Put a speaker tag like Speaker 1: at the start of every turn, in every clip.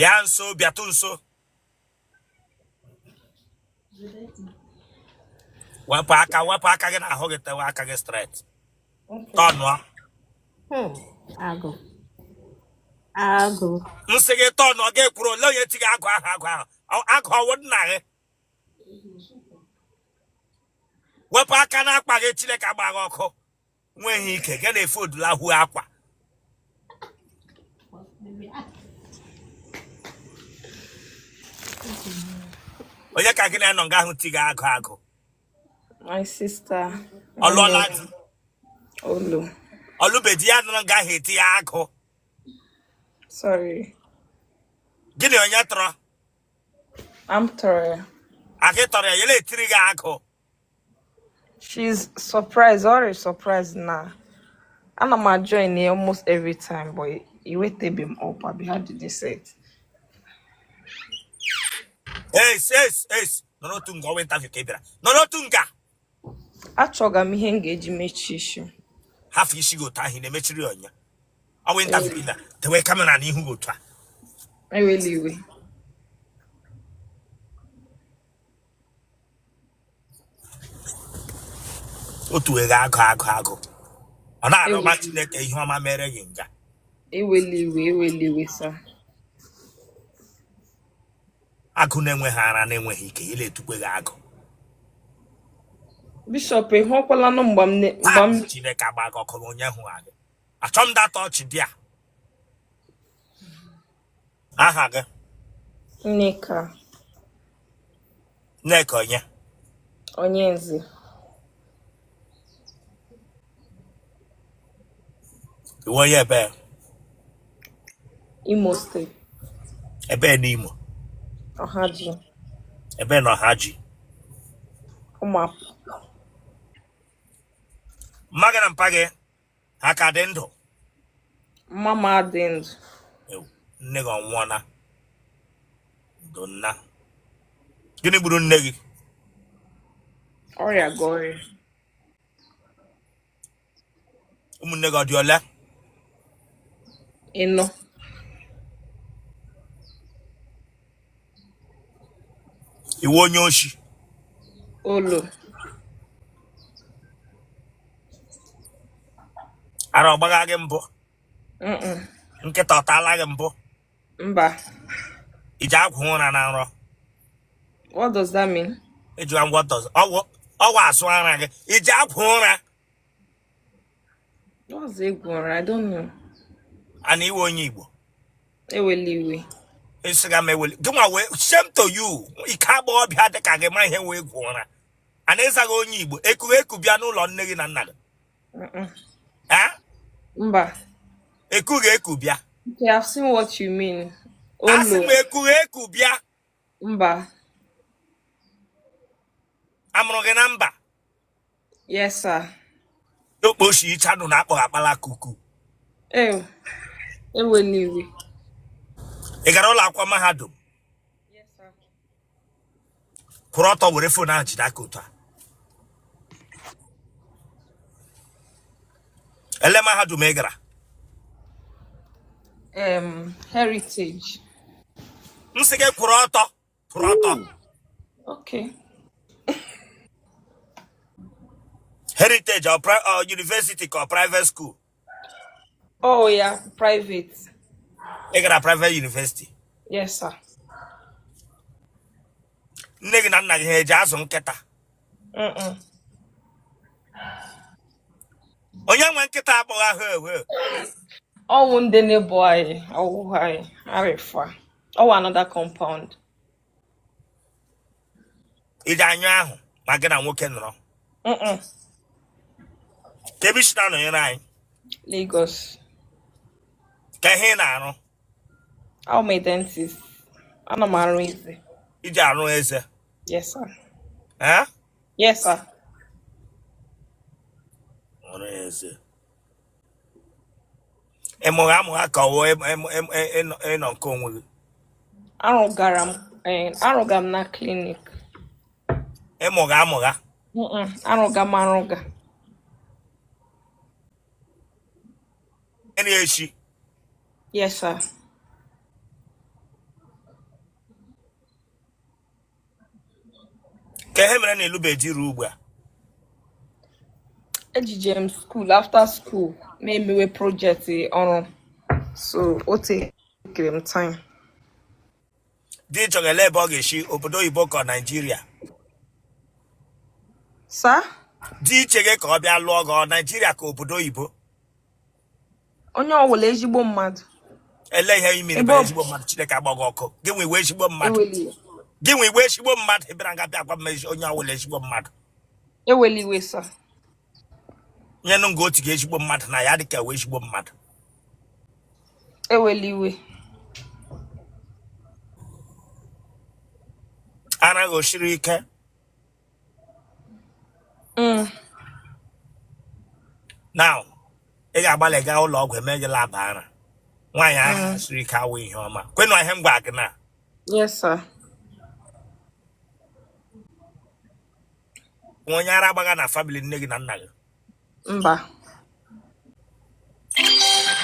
Speaker 1: Bịa nso, bịatụ nso. Wepụ aka, wepụ aka gị n'ahụ gị, tewe aka gị straight. Tọnụọ.
Speaker 2: Agụ. Agụ.
Speaker 1: M sị gị tọnụọ, gị ekwuru ole onye ti gị agụ ahụ, agụ ahụ. Agụ ọwụ nna gị. Wepụ aka n'akpa gị, Chineke agba gị ọkụ. Nweghị ike gị na-efe odula hu akwa. Onye ka gị na-anọ nga ahụ ti gị agụ agụ?
Speaker 3: My sister.
Speaker 1: Ọ lụọla di?
Speaker 3: Olo.
Speaker 1: Ọ lụbe di, ya nọrọ nga ahụ eti ya agụ.
Speaker 3: Sorry.
Speaker 1: Gịnị onye tọrọ?
Speaker 3: M tọrọ ya.
Speaker 1: Agị tọrọ ya, ya na-etiri gị agụ.
Speaker 3: She's surprised, already surprised na. Ana m ajoin ya almost every time, but iwetebe m up, abi how did they say it?
Speaker 1: Es es es nọrọ otu nga, ọwa interview ka ị bịara. Nọrọ otu nga.
Speaker 3: Achọga m ihe m ga-eji mechie isi m.
Speaker 1: Hafụ isi gị otu ahụ ị na-emechiri ya ọnya. Ọwa interview ị na tewe camera n'ihu gị otu a.
Speaker 3: Ewela iwe.
Speaker 1: Otu wee agụ agụ agụ. Ọ na-arịọma Chineke ihe ọma mere gị nga.
Speaker 3: Ewela iwe, ewela iwe, sir.
Speaker 1: Agụ na-enweghị ara, na-enweghị ike, ile etukwe gị agụ.
Speaker 3: Bishop, ị hụkwalanụ mgbe m mgbe m
Speaker 1: Chineke agba gị ọkụ onye hụ agụ. Achọ m data ọchị dị a. Aha gị?
Speaker 3: Nneka.
Speaker 1: Nneka onye?
Speaker 3: Onye nze.
Speaker 1: Ị wụ onye ebe?
Speaker 3: Imo State.
Speaker 1: Ebe n'Imo?
Speaker 3: Ọhaji.
Speaker 1: Ebe na Ọhaji?
Speaker 3: Ụmụapụ.
Speaker 1: Mma gị na mpa gị ha ka dị ndụ?
Speaker 3: Mma m adị ndụ.
Speaker 1: Ew, nne gị ọ nwụọna? Ndo nna. Gịnị gburu nne gị?
Speaker 3: Ọrịa ga ọrịa.
Speaker 1: Ụmụnne gị ọ dị ole?
Speaker 3: Ịnọ.
Speaker 1: Ị wụ onye oshi?
Speaker 3: Olo.
Speaker 1: Ara ọ gbagha gị mbụ?
Speaker 3: Mm-mm.
Speaker 1: Nkịta ọ taala gị mbụ?
Speaker 3: Mba.
Speaker 1: I ji agwụ ụra na nrọ?
Speaker 3: What does that mean?
Speaker 1: Ejụwa m what does ọwụ asụ ara gị. I ji agwụ ụra?
Speaker 3: What's egwu ụra? I don't know.
Speaker 1: Ana ị wụ onye Igbo?
Speaker 3: Ewela iwe.
Speaker 1: Ị sịga m eweli gị nwa wee shame to you, ike agbọghọbịa dị ka gị ma ihe wee egwu ụra. Ana ịzaghị onye Igbo ekughị eku bịa n'ụlọ nne gị na nna gị?
Speaker 3: Mm-mm.
Speaker 1: Eh?
Speaker 3: Mba.
Speaker 1: Ekughị eku bịa.
Speaker 3: Okay, I've seen what you mean.
Speaker 1: Asị
Speaker 3: Olo.
Speaker 1: m ekughị eku bịa.
Speaker 3: Mba.
Speaker 1: Amụrụ gị na mba?
Speaker 3: Yes, sir.
Speaker 1: Okposhi ichanụ na akpọ akpala kuku.
Speaker 3: Ew. Ewela iwe.
Speaker 1: Ị gara ụlọ akwụkwọ mahadum?
Speaker 3: Yes, sir.
Speaker 1: Kwụrụ ọtọ, were phone ahụ jide aka otu a. Ele mahadum ị gara?
Speaker 3: Heritage.
Speaker 1: M sị gị kwụrụ ọtọ, kwụrụ ọtọ.
Speaker 3: Okay.
Speaker 1: Heritage or university ka ọ private school?
Speaker 3: Oh yeah, private.
Speaker 1: Ị gara private university?
Speaker 3: Yes, sir.
Speaker 1: Nne gị na nna gị ha eji azụ nkịta?
Speaker 3: Mm-mm.
Speaker 1: Onye nwe nkịta akpọghị ahụ ewe?
Speaker 3: Ọwụ ndị neighbor anyị, ọwụ anyị, arịfa. Ọwụ another compound.
Speaker 1: I ji anyụ ahụ ma gị na nwoke nọrọ?
Speaker 3: Mm-mm.
Speaker 1: Ka ebe i si na-anọnyere anyị?
Speaker 3: Lagos.
Speaker 1: Ka ihe ị na-arụ?
Speaker 3: I'm a dentist. Ana m arụ eze.
Speaker 1: I ji arụ eze?
Speaker 3: Yes, sir.
Speaker 1: Eh?
Speaker 3: Yes, sir.
Speaker 1: Ọrụ eze. Ị mụrụ amụha ka ọ wụ ịnọ nke onwe gị?
Speaker 3: Arụgara m arụga m na clinic.
Speaker 1: Ị mụgha amụgha?
Speaker 3: Mm-mm, arụga m arụga.
Speaker 1: Ị na-eshi?
Speaker 3: Yes, sir.
Speaker 1: Ka ihe mere na ị lụbe di ruo ugbu a?
Speaker 3: Ejije m school, after school ma emewe project ọrụ, so o tekere m time.
Speaker 1: Di ị chọrọ, ele ebe ọ ga-esi, obodo oyibo ka ọ Naijiria?
Speaker 3: Sir?
Speaker 1: Di ị chege ka ọ bịa lụọ gị, ọ Naijiria ka obodo oyibo?
Speaker 3: Onye ọwụla ezigbo mmadụ.
Speaker 1: Ele ihe i mere
Speaker 3: Ebe
Speaker 1: bụ
Speaker 3: ọ
Speaker 1: ezigbo mmadụ? Chineke agba gị ọkụ. Gị nwe iwe ezigbo mmadụ.
Speaker 3: Eweli iwe.
Speaker 1: Gị nwe iwe ezigbo mmadụ. Ị bịara nga bịa gwa m onye ọwụla ezigbo mmadụ.
Speaker 3: Eweli iwe, sir.
Speaker 1: Nyenụ nga otu gị ezigbo mmadụ na ya dịka ewe ezigbo mmadụ.
Speaker 3: Eweli iwe.
Speaker 1: Ara gị o siri ike? Now ị ga-agbalị gaa ụlọ ọgwụ eme gị lab ara. Nwaanyị ara siri ike awụ ihe ọma. Kwenụ ihe m gwa gị na.
Speaker 3: Yes, sir.
Speaker 1: Nwa onye ara agbaga na family nne gị na nna gị?
Speaker 3: Mba.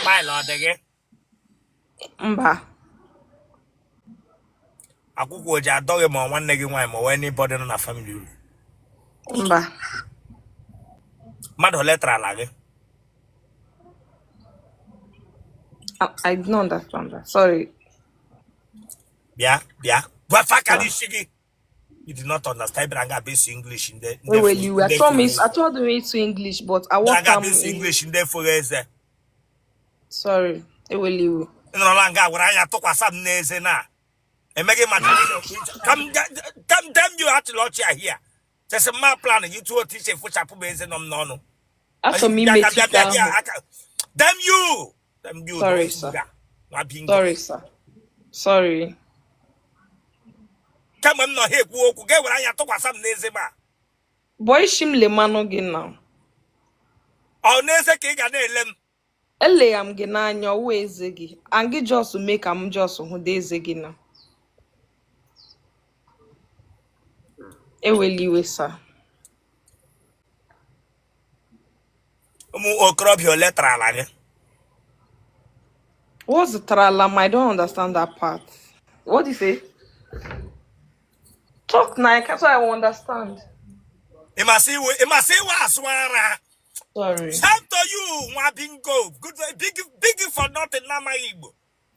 Speaker 1: Pile ọ dị gị?
Speaker 3: Mba.
Speaker 1: Akwụkwọ o ji adọ gị ma ọ nwanne gị nwaanyị ma ọ anybody nọ na family unu?
Speaker 3: Mba.
Speaker 1: Mmadụ ole tarala gị?
Speaker 3: I don't understand that. Sorry.
Speaker 1: Bịa bịa gwafa aka
Speaker 3: Sir.
Speaker 1: n'isi gị. You did not understand. Bịara nga bịa English ndị ndị
Speaker 3: Eweli iwe.
Speaker 1: ndị
Speaker 3: Achọghị m
Speaker 1: furu
Speaker 3: ịsụ, achọghị m ịsụ English, but
Speaker 1: bịara nga
Speaker 3: aghọta m
Speaker 1: bịa
Speaker 3: ihe.
Speaker 1: English ndị furu eze.
Speaker 3: Sorry. Eweli iwe.
Speaker 1: Ị nọrọla nga were anya tụkwasị m n'eze na emeghị mmadụ. Come, damn you, achịla ọchị ahịa chesị mma plan gị tụọ otu iche fụchapụ m eze nọ m n'ọnụ.
Speaker 3: Achọrọ m
Speaker 1: Bịa ka
Speaker 3: imechi
Speaker 1: bịa bịa bịa
Speaker 3: ahụ.
Speaker 1: aka. Damn you, damn you.
Speaker 3: Sorry, sir.
Speaker 1: Nwa bingo.
Speaker 3: Sorry, sir. Sorry.
Speaker 1: Kemgbe m nọ ha ekwu okwu, ga ewere anya tụkwasị m n'eze ma.
Speaker 3: Boy, isi m lemanụ gị na.
Speaker 1: Ọ n'eze ka ị ga na-ele m?
Speaker 3: Elegha m gị n'anya, ọwụ eze gị. And gị just mee ka m just hụda eze gị na. Eweli iwe, sir.
Speaker 1: Ụmụ okorobịa ole tarala gị?
Speaker 3: What's the tarala m? I don't understand that part. What do you say? Talk now, so I will understand.
Speaker 1: Ị masị iwe asụ ara.
Speaker 3: Sorry.
Speaker 1: Shame to you, nwa bingo. Good big big for nothing na-amaghị Igbo.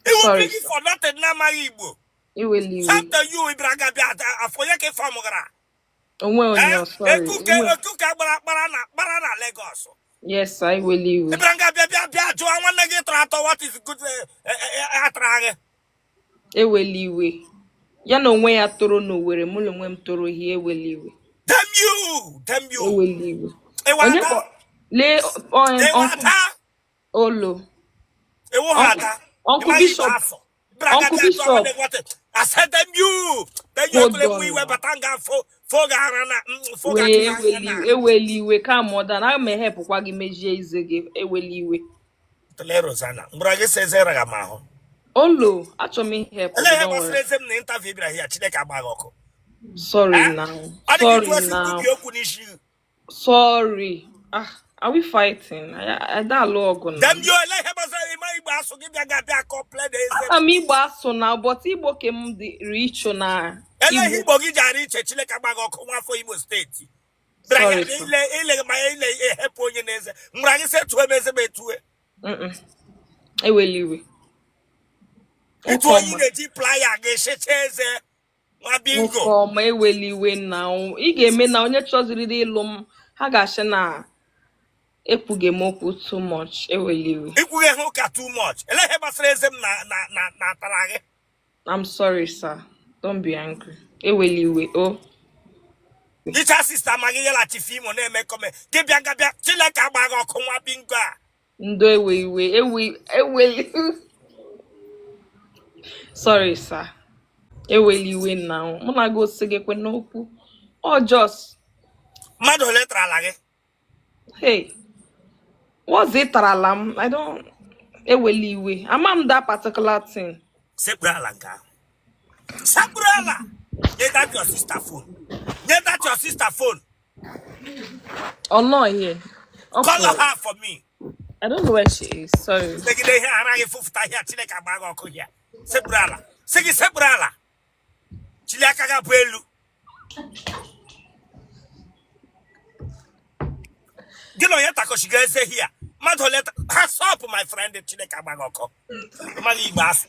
Speaker 1: Iwu
Speaker 3: Sorry,
Speaker 1: big
Speaker 3: sir.
Speaker 1: for nothing na-amaghị Igbo.
Speaker 3: Eweli iwe.
Speaker 1: Shame to you, ị bịara ga bịa afọ onye ka ife ọmụgara.
Speaker 3: Onwe onye,
Speaker 1: Eh?
Speaker 3: sorry.
Speaker 1: Ekuke
Speaker 3: Onwe.
Speaker 1: ekuke gbara kpara na kpara na Lagos.
Speaker 3: Yes, sir. Eweli iwe.
Speaker 1: Ị bịara nga bịa bịa bịa jụọ nwanne gị tọrọ atọ what is good atara gị.
Speaker 3: Eweli iwe. Ya na onwe ya toro n'Owerri, mụ na onwe m toro hie. Eweli iwe.
Speaker 1: Damn you! Damn you!
Speaker 3: Eweli iwe.
Speaker 1: Ịwa
Speaker 3: Onye
Speaker 1: ada!
Speaker 3: kpọ lee
Speaker 1: Ịwa
Speaker 3: uncle
Speaker 1: ada!
Speaker 3: Olo.
Speaker 1: Ịwụ ha
Speaker 3: Uncle
Speaker 1: ada!
Speaker 3: Uncle
Speaker 1: Ịma igbe
Speaker 3: Bishop.
Speaker 1: afọ. Bịara nga
Speaker 3: Uncle
Speaker 1: bịa jụọ
Speaker 3: Bishop.
Speaker 1: nwanne gị what I said damn you! Damn you
Speaker 3: Hold
Speaker 1: ekwele
Speaker 3: on
Speaker 1: mụ iwe
Speaker 3: now.
Speaker 1: bata nga fo fo gị ara na fo gị
Speaker 3: Wee
Speaker 1: aka n'anya
Speaker 3: eweli
Speaker 1: na.
Speaker 3: eweli iwe, calm down. Aga m ehepụkwa gị mejie ize gị. Eweli iwe.
Speaker 1: Tụlee Rosanna. Mgbọrọ gị sị eze raga m ahụ.
Speaker 3: Olo, achọrọ m ihepụ
Speaker 1: Ele
Speaker 3: gị,
Speaker 1: ihe
Speaker 3: don't
Speaker 1: gbasara
Speaker 3: worry.
Speaker 1: eze m na interview bịara here? Chineke agba gị ọkụ.
Speaker 3: Sorry
Speaker 1: Eh?
Speaker 3: now.
Speaker 1: Ọ dị gị
Speaker 3: Sorry
Speaker 1: tụọ esi
Speaker 3: now.
Speaker 1: kwubi okwu n'isi gị.
Speaker 3: Sorry. Ah, are we fighting? I alụ ọgụ now.
Speaker 1: Damn you, ele ihe gbasara ịma igbe asụ gị bịa ga bịa complain eze m.
Speaker 3: Ana m Igbo asụ na, but Igbo ke m dị iche na
Speaker 1: Ele ihe
Speaker 3: Igbo.
Speaker 1: Igbo gị ji ara iche? Chineke agba gị ọkụ, nwa afọ Imo steeti. Bịara
Speaker 3: Sorry,
Speaker 1: here
Speaker 3: sir.
Speaker 1: ile ile ma ile ehepụ onye n'eze. Mgbọrọ gị sị etue m eze m etue.
Speaker 3: Mm-mm. Eweli iwe. Nwoke
Speaker 1: Ịtụ onye
Speaker 3: ọma.
Speaker 1: na-eji plier ga-echecha eze nwa
Speaker 3: Nwoke
Speaker 1: bingo.
Speaker 3: ọma, eweli iwe na ị ga-eme na onye chọziriri ịlụ m, ha ga-asị na ekwughị m okwu too much. Eweli iwe.
Speaker 1: Ikwughe ha ụka too much. Ele ihe gbasara eze m na na na na atara gị?
Speaker 3: I'm sorry, sir. Don't be angry. Eweli iwe. Oh.
Speaker 1: Icha sister amaghị ihe lachife Imo na-eme kọme gị bịa nga bịa. Chineke agba gị ọkụ, nwa bingo a.
Speaker 3: Ndo, ewe iwe, ewe eweli. Sorry, sir. Eweli iwe na mụ na gị ose gị ekwe n'okwu. Ọ just
Speaker 1: Mmadụ ole tarala gị?
Speaker 3: Hey, what's it tarala m? I don't, eweli iwe. Ama m that particular thing.
Speaker 1: Sekpuru ala nke ahụ, sekpuru ala. Nye that your sister phone, nye that your sister phone.
Speaker 3: Ọ nọ here. Ọ
Speaker 1: Call
Speaker 3: pụrụ.
Speaker 1: her for me.
Speaker 3: I don't know where she is. Sorry.
Speaker 1: Megide ihe ara gị fụfụta ihe a, Chineke agba gị ọkụ ya. Sekpuru ala, sị gị sekpuru ala. Chili aka gị abụ elu. Gị na onye takọchiga eze here? Mmadụ ole hands up, my friend. Chineke agbaghị ọkụ. Mmadụ Igbo asị.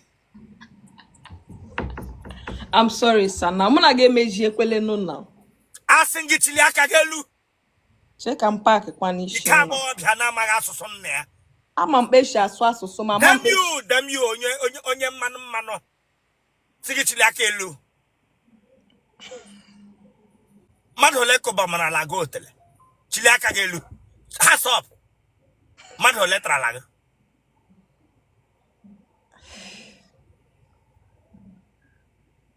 Speaker 3: I'm sorry, sir. Na mụ na gị emeji ekwele nụ na.
Speaker 1: Asị gị chili aka gị elu.
Speaker 3: Chee ka m paakị kwa n'isi
Speaker 1: Ike
Speaker 3: nwa.
Speaker 1: agbọghọbịa na-amaghị asụsụ nna ya.
Speaker 3: Ama m kpeshi asụ asụsụ ma ama m
Speaker 1: Damn
Speaker 3: kpeshi.
Speaker 1: you, damn you, onye onye onye mmanụ mmanụ. Sị gị chili aka elu. Mmadụ ole kụba marala gị otele? Chili aka gị elu. Hands up. Mmadụ ole tarala gị?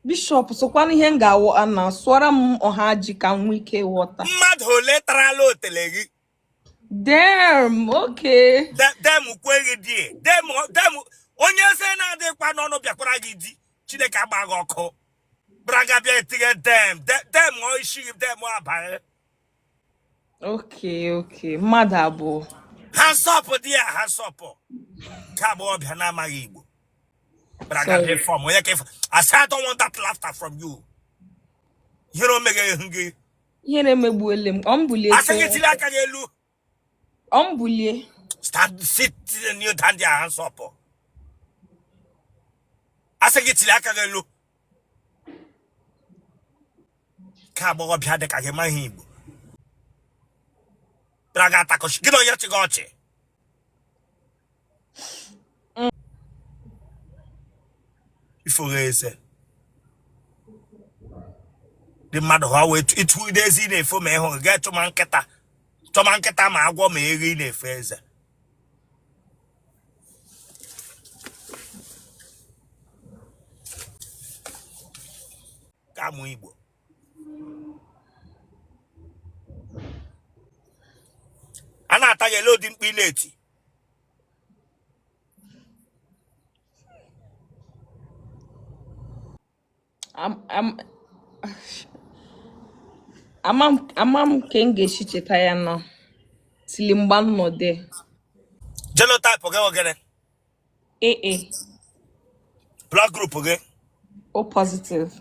Speaker 3: Bishọp sokwana ihe m ga-awọ na sụọra m ọha ji ka m nwee ike ghọta.
Speaker 1: Mmadụ ole tarala otele gị?
Speaker 3: Damn, okay.
Speaker 1: Damn kwe gị di. Damn, damn, onye eze na-adịkwa n'ọnụ bịakwara gị di. Chineke agba gị ọkụ. Braga bịa etinye damn, damn ọ isi gị damn abalị.
Speaker 3: Okay. Mmadụ abụọ.
Speaker 1: Hands up di ya, hands up. Ka agbọghọbịa na-amaghị Igbo. Braga
Speaker 3: Sorry.
Speaker 1: bịa form onye ka ịfụ. I say I don't want that laughter from you. Ihe o meghe ihu gị.
Speaker 3: Ihe na-emegbuele m. Ọ m bulie
Speaker 1: Asị gị
Speaker 3: tee.
Speaker 1: tili aka gị elu.
Speaker 3: Ọ m bulie.
Speaker 1: Stand, sit kneel down there, hands up. Asị gị tili aka gị elu. Ka agbọghọbịa dị ka gị maghị Igbo. Braga atakọchi. Gị na onye chịga ọchị. Ifogha eze. Ndị mmadụ ha wee ịtụ ide eze ị na-efo ma ịhụ gị chọma nkịta chọma nkịta ma agwọ ma eghe ị na-efo eze. Ka amụ Igbo. A na-ata gị ele ụdị mkpu ị na-eti.
Speaker 3: Ama m ka m ga-esi cheta ya nọ tili mgba m nọ there.
Speaker 1: Genotype gị ogene?
Speaker 3: AA.
Speaker 1: Blood group gị?
Speaker 3: O positive.